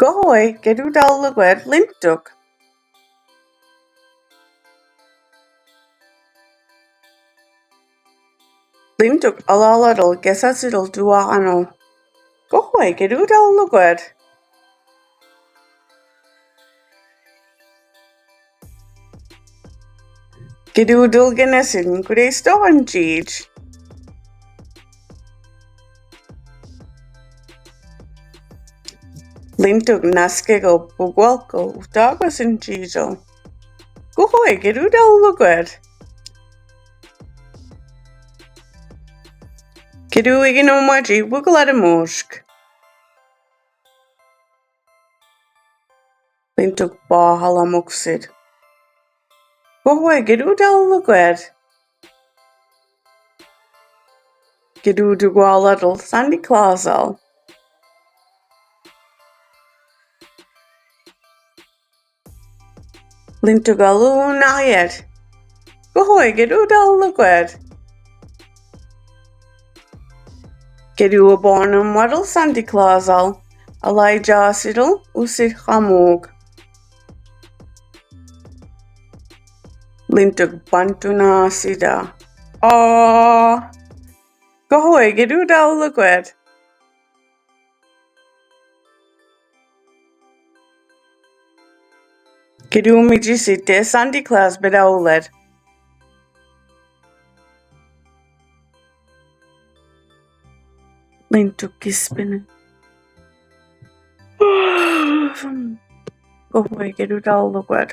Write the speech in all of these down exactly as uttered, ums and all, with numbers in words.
Kohoi, kedu daulugued Lintuk? Lintuk alalatal kesasidal duwahanal. Kohoi, kedu daulugued? Kedu dulgenesin kudestohan jiij? Lintuk naskekal pukwalkal utahguasin jiijal. Kohoi, kedu daulugued? Kedu iginal maji wukulademoshk? Lintuk pahalamoksik. Kohoi, kedu daulugued? Kedu dugualatal Santa Clausal? Lintuk alu'u nahiyet. Kohoi, kedu daulugued? Kedu abonum watal Santa Clausal, alaijasidal usit hamuk? Lintuk bantunasita. Aa. Kohoi, kedu daulugued? Kedu mijisit te Santa Claus bedauled? Lintuk kispene. Kohoi, kedu daulugued?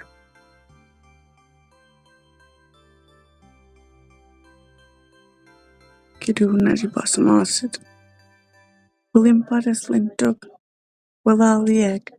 Kedu naji basmasit? Wilin pares Lintuk. Walaliek.